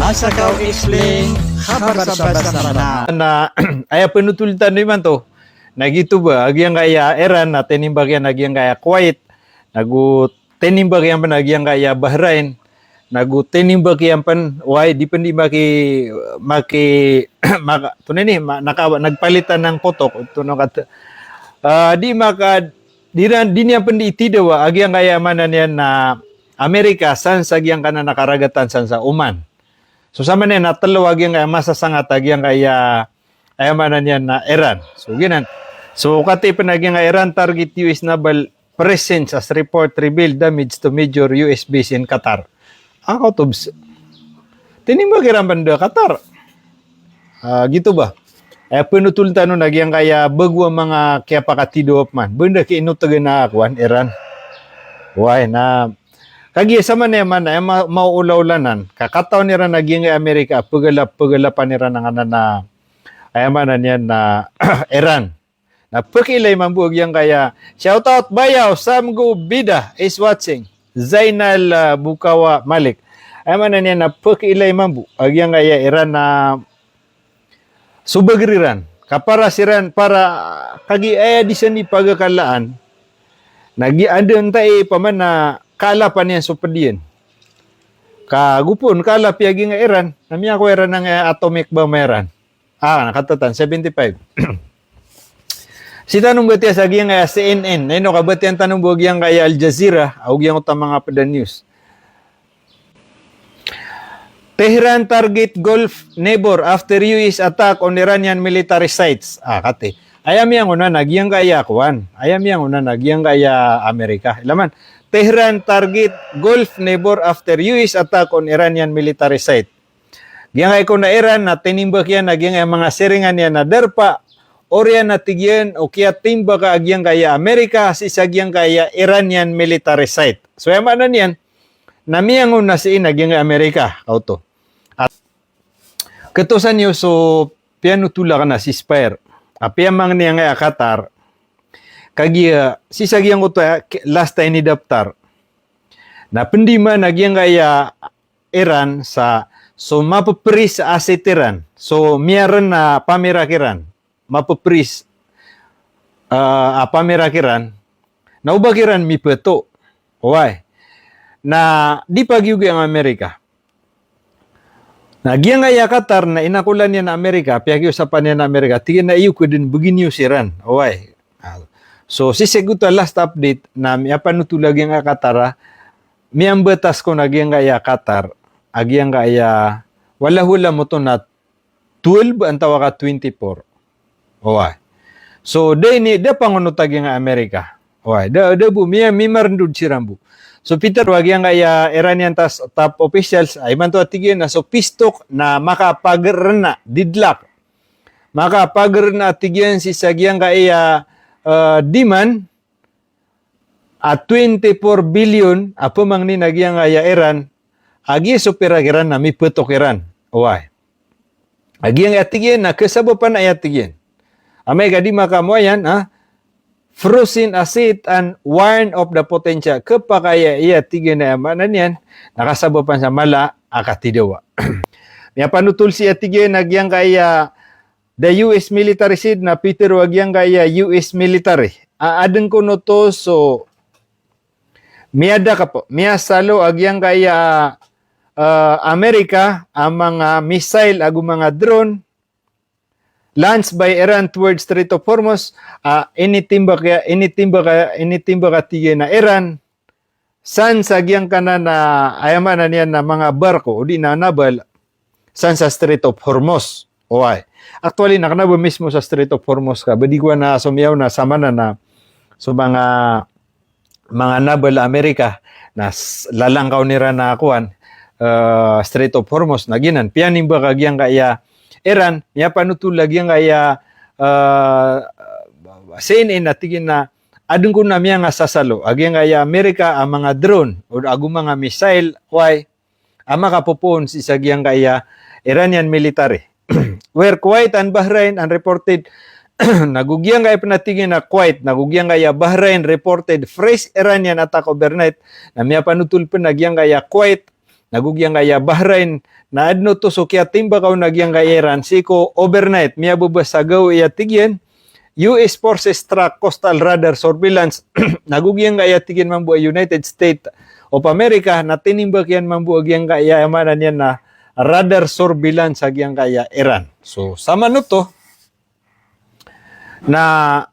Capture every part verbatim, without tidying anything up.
Asakaw Explain, khabar sa basa Mranaw. Na aya pnotol tano imanto na giyoto ba a giyangkaya Iran na tinimbak iyan a giyangkaya Kuwait, nago tinimbak iyan pn a giyangkaya Bahrain, nago tinimbak iyan pn, oway, di pn di maki, maki, maka, tonaa ini, ma-, naka-, nagpalitan ng potok, tonaa kat-, ah, di maka, di ran, di niyan pn di itidawa a giyangkaya, maana niyan na Amerika san sa giyangkanan a karagatan san sa Oman. So, samanaya na tlo a giyangkaya masasangat a giyangkaya, aya maana niyan na Iran. So, giyanan. So, katii pn a giyangkaya Iran target U S naval presence as report reveal damage to major U S base in Qatar. Ako tobs. Tinimbak iran pn da Qatar. Ah, giyoto ba? Eh, pnotol tano na giyangkaya bago a manga kiyapakatidawa pman. Banda ki inotgan a kowan, Iran. Oway, na kagiya samanaya man, aya ma-, maolaolanan. Ka katawan iran a giyangkaya Amerika, pagala-, pagalapan iran a nganan a, aya maana niyan na Iran. Na pkiilay mambo a giyangkaya, shout out Bayaw, Sam Go Bida is watching. Zainal, ah, Bukawa Malik. Aya maana niyan na pkiilay mambo a giyangkaya Iran na so bagr iran. Ka para siran, para kagiya aya di san di pagakalaan, na giya anda ntai paman na kaalapan iyan so pd iyan. Ka go pn kaalap iyan a giyangkaya Iran, na miyakowa iran a giyangkaya atomic bomb iran. Ah, na katatan, seventy-five. Sii tano mbatiya sa giyangkaya C N N, na ino kabatiya tano bo a giyangkaya Al Jazeera, ago giyangkoto a manga pd a news. Tehran target Gulf neighbor after U S attack on Iranian military sites. Ah, katii. Aya miyangonan a giyangkaya kowan. Aya miyangonan a giyangkaya Amerika. Ila man. Tehran target Gulf neighbor after U S attack on Iranian military site. Giyangkaya kowan a Iran na tinimbak iyan a giyangkaya manga siringan iyan a darpa. Oriyan a tig iyan o kiyatimbaka a giyangkaya Amerika sii sa giyangkaya Iranian military site. So, aya maana niyan, na miyangona sii na giyangkaya Amerika, kaoto. At katosan iyo so piyanotol akn a ceasefire a piyamangni angkaya Qatar, kagiya sii sa giyangkoto a last a inidaptar na pndiman a giyangkaya Iran sa so mapphreeze a asset iran, so miyarn a pamirak iran, mapphreeze, ah, a pamirak iran, na o ba kiran mipeto. Oway. Na di pagiyogiya ang Amerika. Na giyangkaya Qatar na inakolan iyan a Amerika, piyakiosapan iyan a Amerika, tig iyan a iyo kdn bgi niyo si Iran. Oway. So, sii sa giyoto a last update na miyapanotol a giyangkaya Qatar a, miyambatas kon a giyangkaya Qatar a giyangkaya, wala, wala moto na twelve antawa ka twenty-four. Oway. So, da ini, da pangonot a giyangkaya Amerika. Oway, da, da bo, miya, mimarndod siran bo. So, pitharo a giyangkaya Iranian tas-, top officials, a imanto a tig iyan a so peace talk na makapagrna, deadlock. Makapagrna a tig iyan sii sa giyangkaya, eh, demand, a twenty-four billion a pamangnin a giyangkaya Iran, a giya so pirak iran na mipetok iran. Oway. A giyangkaya tig iyan na kasabapan a aya tig iyan. Amay ka di makamoayan, ha? Frozen asset and warn of the potential. Khapakay a aya tig iyan a aya maana niyan, na kasabapan sa mala a katidawa. Miyapanotol sii a tig iyan a giyangkaya the U S military said na pitharo a giyangkaya U S military a adn kon oto so miyadakp, miyasalo a giyangkaya, ah, Amerika a manga missile ago manga drone launched by Iran towards Strait of Hormuz, ah, initimbak iyan, initimbak iyan, initimbak a tig iyan a Iran, san sa giyangkanan a, aya maana niyan na manga barko, odi na naval, san sa Strait of Hormuz. Oway. Actually, na kna ba mismo sa Strait of Hormuz ka, ba di ko na so miyaona sa maana na so manga, manga naval a Amerika, na s-, lalangkaw iran a kowan, eh, Strait of Hormuz, na giyanan, piyanimbak a giyangkaya Iran, miyapanotol a giyangkaya, eh, C N N a tig iyan a adn kon a miyangasasalo a giyangkaya Amerika a manga drone, o ago manga missile, oway, a makapopoon sii sa giyangkaya Iranian military. Where Kuwait and Bahrain unreported, nago giyangkaya pn a tig iyan a Kuwait, nago giyangkaya Bahrain reported fresh Iranian attack overnight, na miyapanotol pn a giyangkaya Kuwait nago giyangkaya Bahrain, na adn oto so kiyatimbaka on a giyangkaya Iran sii ko overnight, miyababa sa gawii a tig iyan, U S forces track coastal radar surveillance, nago giyangkaya tig iyan mambo a United States of America, na tinimbak iyan mambo a giyangkaya, aya maana niyan na radar surveillance a giyangkaya Iran. So, saman oto, na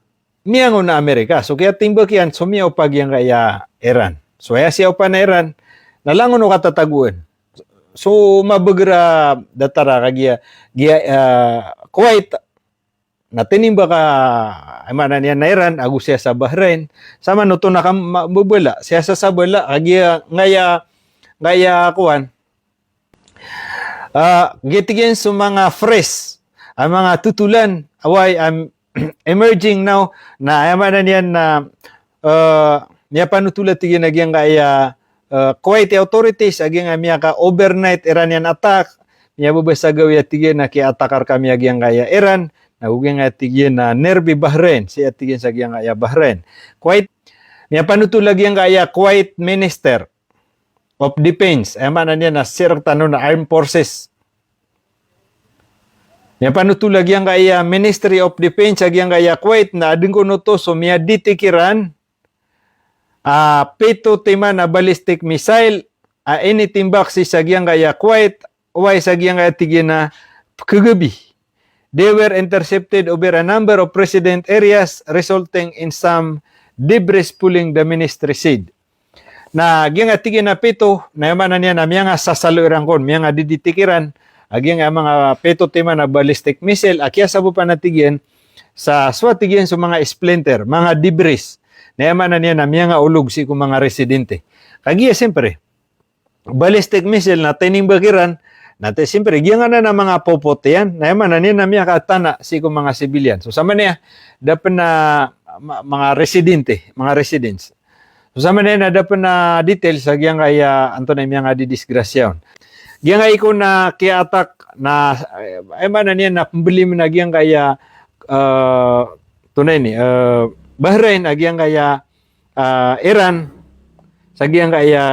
miyangon a Amerika. So, kiyatimbak iyan, so miyaopa giyangkaya Iran. So, aya siyaopa na Iran, na langon o katatagoan. So, mabagr a datar a kagiya, giya, ah, Kuwait, na tinimbak a, aya maana niyan na Iran, ago siya sa Bahrain. Saman oto na ka ma-, babala, siya sa sabala, kagiya, ngaya, ngaya kowan, ah, giya tig iyan so manga fresh, a manga totolan, a way, am, emerging now, na aya maana niyan na, ah, miyapanotol a tig iyan a giyangkaya, ah, Kuwaiti authorities, a giyangkaya miyaka-overnight Iranian attack, miyababa sa gawii a tig iyan a kiya-attack rkami a giyangkaya Iran, nago giyangkaya tig iyan na nearby Bahrain, sii a tig iyan sa giyangkaya Bahrain. Kuwait, miyapanotol a giyangkaya Kuwait Minister of Defense, aya maana niyan na sii rktano na armed forces. Miyapanotol a giyangkaya Ministry of Defense a giyangkaya Kuwait na adn kon oto so miyadetect iran a pito timan a ballistic missile a initimbak sii sa giyangkaya Kuwait, oway sa giyangkaya tig iyan a pkhagabi. They were intercepted over a number of resident areas, resulting in some debris, pulling, the ministry said. Na giyangkaya tig iyan a pito, na aya maana niyan na miyangasasalo iran kon, miyangadedetect iran a giyangkaya manga pito timan a ballistic missile a kiyasabopan a tig iyan sa, so a tig iyan so manga splinter, manga debris. Na aya maana niyan na miyangaolog sii ko manga residente. Kagiya siyempre, ballistic missile na tinimbak iran, na ti, siyempre, giyangkanan a manga popot iyan, na aya maana niyan na miyakatana sii ko manga civilian. So, samanaya, da pn a ma-, manga residente, manga residents. So, samanaya na da pn a details a giyangkaya antonaa i miyangadidisgrasya on. Giyangkai kon a kiya-attack na, eh, aya maana niyan na pmbli mn a giyangkaya, eh, antonaa ini, eh, Bahrain a giyangkaya ah, Iran, sa giyangkaya,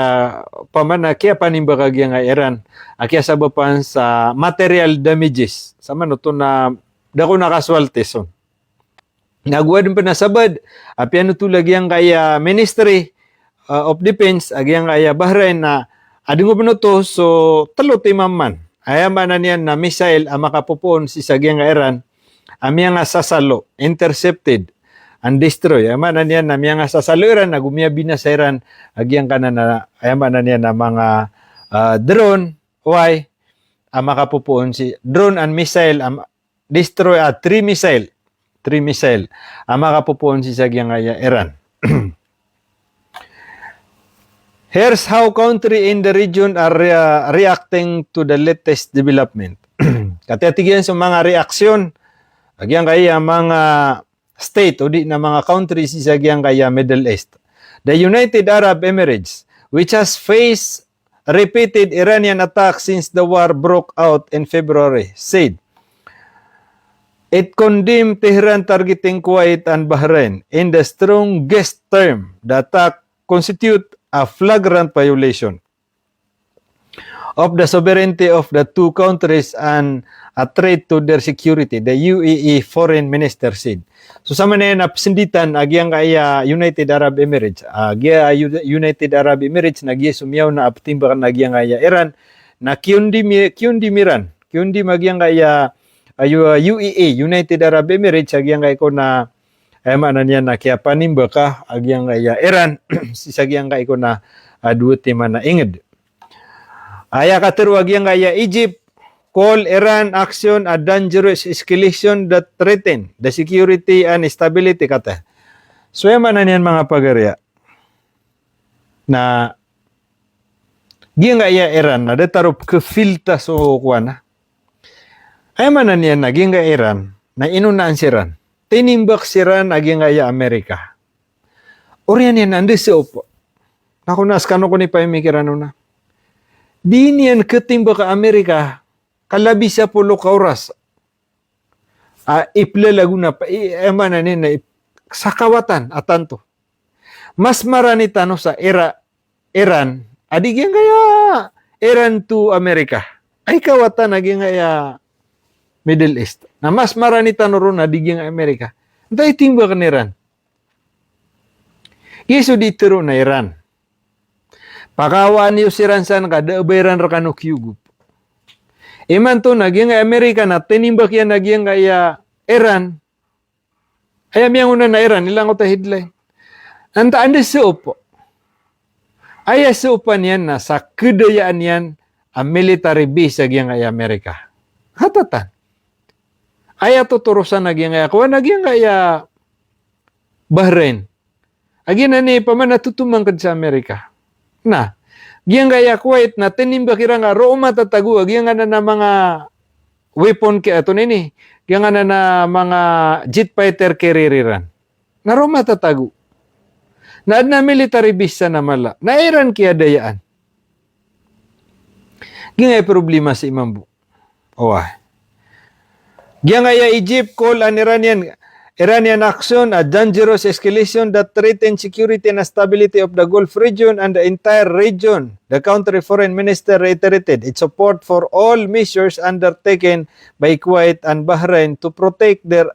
opama na kiyapanimbaka giyangkaya Iran a kiyasabapan sa material damages. Saman oto na da kon a casualties on. Na ago adn pn a sabaad a piyanotol a giyangkaya Ministry, ah, of Defense a giyangkaya Bahrain na adn pn oto so tlo timan man, aya maana niyan na missile a makapopoon sii sa giyangkaya Iran a miyangasasalo, intercepted and destroy. Aya maana niyan na miyangasasalo iran ago miyabinasa iran a giyangkanan a, aya maana niyan na manga, ah, drone, oway, a makapopoon sii, drone and missile, a ma-, destroy, ah, three missile, three missile a makapopoon sii sa giyangkaya Iran. Here's how country in the region are rea-, reacting to the latest development. Katii a tig iyan so manga reaksyon a giyangkaya manga state odi na manga country sii sa giyangkaya Middle East. The United Arab Emirates, which has faced repeated Iranian attacks since the war broke out in February, said it condemned Tehran targeting Kuwait and Bahrain in the strongest term. The attack constitute a flagrant violation of the sovereignty of the two countries and a threat to their security, the U A E foreign minister said. So samanaya na psnditan a giyangkaya United Arab Emirates. A giya U-, United Arab Emirates na giya so miyaona a ptimbak na giyangkaya Iran. Na kiyondimi-, kiyondimi ran. Kiyondimi a giyangkaya, ah, U-, U A E, United Arab Emirates, a giyangkaya kon a, aya maana niyan na kiyapanimbaka a giyangkaya Iran sii sa giyangkaya kon a, ah, dowa timan a ingd. Aya katharo a giyangkaya Egypt, call Iran action a dangerous escalation that threaten the security and stability, kata. So aya maana niyan manga pagariya na giyangkaya Iran na datar o pkhafilta so kowan a. Aya maana niyan na giyangkaya Iran na inonaan siran. Tinimbak siran a giyangkaya Amerika. Oriyan iyan a ndasa oto. Na kon a skano kon i pamikiran on a, di niyan khatimbak a Amerika ka labi sapolo ka oras a iplalagon a pa, i, aya maana niyan na ip-, sakawatan a tanto. Mas marani tano sa Ira-, Iran a di giyangkaya Iran to America. Ay kawatan a giyangkaya Middle East. Na mas marani tano ron na di giyangkaya America. Antaa i timbak iran? Giya so di tero na Iran. Pakawaan iyo siran san ka da a ba iran rekano kiyogop. Imanto na giyangkaya America na tinimbak iyan a giyangkaya Iran. Aya miyangonan a Iran, ilangoto a headline. Antaa anda sopo? Aya sopan iyan na sa kedayaan iyan a military base a giyangkaya America. Hatatan. Aya totorosan a giyangkaya kowan a giyangkaya Bahrain. A giyanan i pamana totomangked sa America. Na giyangkaya Kuwait na tinimbak iran ka roo matatago a giyangkanan a manga weapon ki ato nini, giyangkanan a manga jet fighter carrier iran. Na roo matatago. Na aden a military base san a mala. Na Iran kiyadayaan. Giyangkaya problema sii mambo. Oway. Giyangkaya Egypt call an Iranian, Iranian action a dangerous escalation that threaten security and stability of the Gulf region and the entire region. The country foreign minister reiterated its support for all measures undertaken by Kuwait and Bahrain to protect their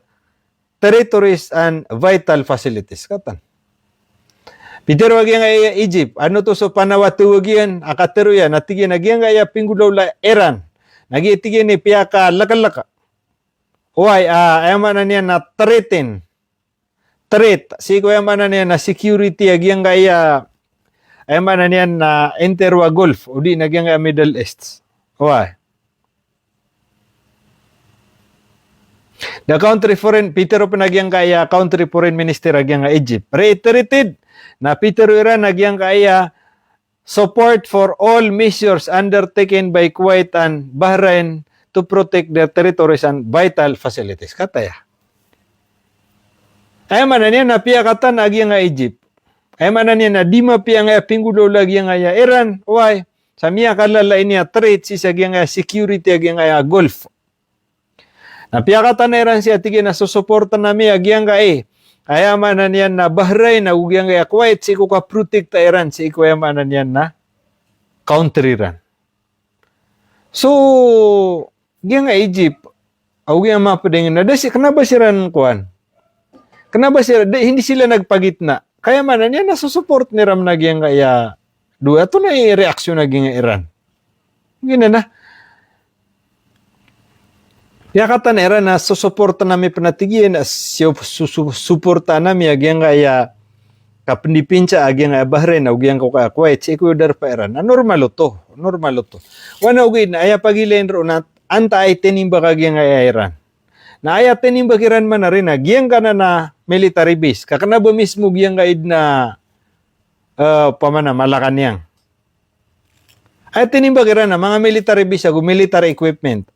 territories and vital facilities. Katan. Pitero a giyangkaya Egypt, ano to so panawat o giyan, a katero iyan, a tig iyan a giyangkaya pinggolawla Iran. Na giya tig iyan i piyakalekelek. Oway, a, aya maana niyan na threaten. Threat, sii ko aya maana niyan na security a giyangkaya, aya maana niyan na entire a Gulf, o di na giyangkaya Middle East. Oway. The country foreign, pitero pen a giyangkaya country foreign minister a giyangkaya Egypt. Reiterated, na pitero iran a giyangkaya support for all measures undertaken by Kuwait and Bahrain to protect their territories and vital facilities. Kataya. Aya maana niyan na piyakatan a giyangkaya Egypt. Aya maana niyan na di mapiya angkaya pinggolawla a giyangkaya Iran, oway. Sa miyakalala ini a threat sii sa giyangkaya security a giyangkaya Gulf. Na piyakatan a Iran sii a tig iyan a sosoporten ami a giyangkaya, aya maana niyan na Bahrain ago giyangkaya Kuwait sii ko kaprotekta iran sii ko aya maana niyan na country iran. So giyangkaya Egypt ago giyangkaya manga ped a inged na da si, kena ba siran kowan? Kena ba siran, da, hindi sila nagpagitna. Ka aya maana niyan na sosoporten iran a giyangkaya dowa, antonaa i reaction a giyangkaya Iran? Giyanan a. Piyakatan a Iran a sosoporten ami pen a tig iyan a siyo, su-, su-, soporten ami a giyangkaya kapendipinsa a giyangkaya Bahrain ago giyangkaya Kuwait sii ko darpa iran. Na normal oto, normal oto. Oway, na ogaid na aya pagilain roo na antaa i tinimbak a giyangkaya Iran. Na aya tinimbak iran man ari na giyangkanan a military base. Ka kena ba mismo giyangkaya den a, eh, pamana Malacañang. Aya tinimbak iran na manga military base ago military equipment.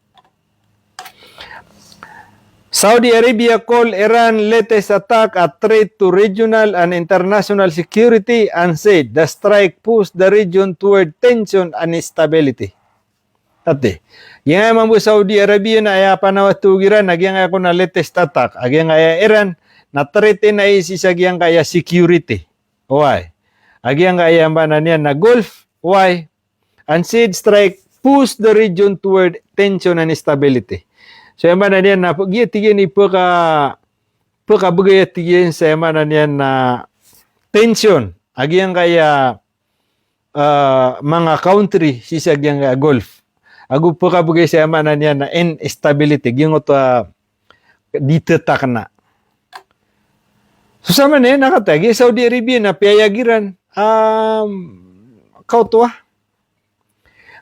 Saudi Arabia called Iran latest attack a threat to regional and international security and said the strike pushed the region toward tension and instability. Ati, giyangkaya mambo Saudi Arabia na aya panawat o giran a giyangkaya kon a latest attack a giyangkaya Iran na threaten a sii sa giyangkaya security. Oway. A giyangkaya maana niyan na Gulf, oway. And said strike push the region toward tension and instability. So aya maana niyan na giya tig iyan i peka, pekabegay a tig iyan sa aya maana niyan na tension a giyangkaya, eh, manga country sii sa giyangkaya Gulf. Ago pekabegay sa aya maana niyan na instability, giyangkoto a di tetakna. So samanaya na kataya giya Saudi Arabia na piyayag iran, um, kaoto a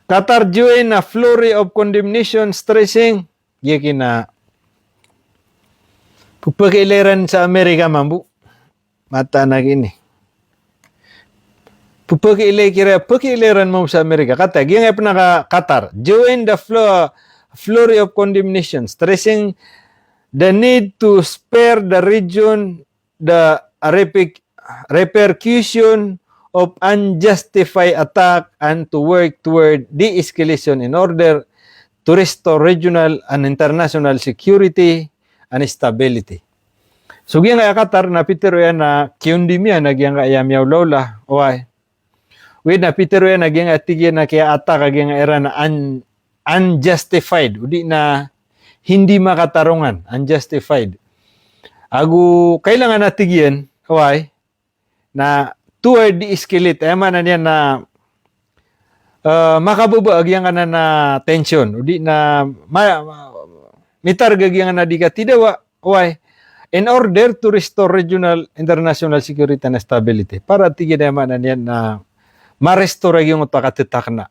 Qatar join a flurry of condemnation, stressing, giya kena pepakiilay iran sa Amerika mambo. Mataan a gini. Pepakiilay kira, pakiilay iran mambo sa Amerika. Kataya, giyangkaya pen a Qatar join the flu-, flurry of condemnation, stressing the need to spare the region the reper-, repercussion of unjustified attack and to work toward de-escalation in order to restore regional and international security and stability. So giyangkaya Qatar na pitero iyan a kiyondem iyan a giyangkaya miyaolaola, oway. Wid na pitharo iyan a giyangkai a tig iyan a kiya-attack a giyangkai a iran na un-, unjustified, odi na hindi makatarongan, unjustified. Ago kailangan a tig iyan, oway, na toward de-escalate, aya maana niyan na, eh, makababa a giyangkanan a tension, odi na ma-, mitarga giyangkanan a di katidawa, oway, in order to restore regional international security and stability. Para tig iyan, aya maana niyan na ma-restore a giyangkoto a katatakna.